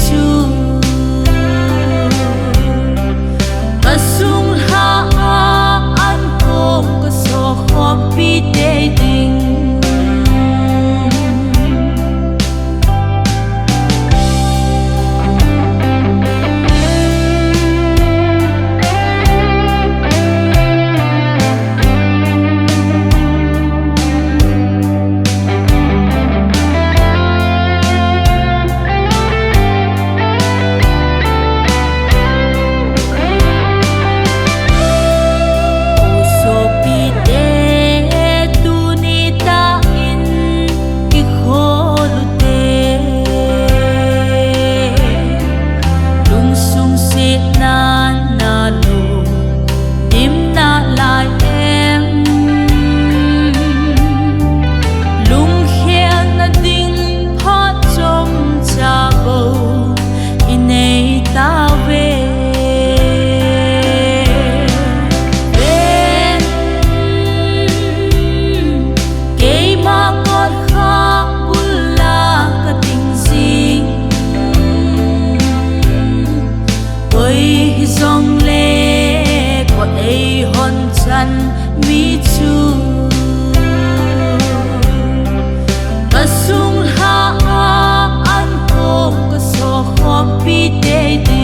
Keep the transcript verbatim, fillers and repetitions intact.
chu, kasung lha a an kong kasokhompi tei ding. Sopite, tuni tah in kikhol ute. Lungsung setna nalungdimna lai em? Lungkhelna ding phat chomcha bou inei tauve. Ven, keima kotkhah bula kading jing. Koi hijongle kot eihon chan mi chu, kasung lha a an kong kasokhompi tei ding.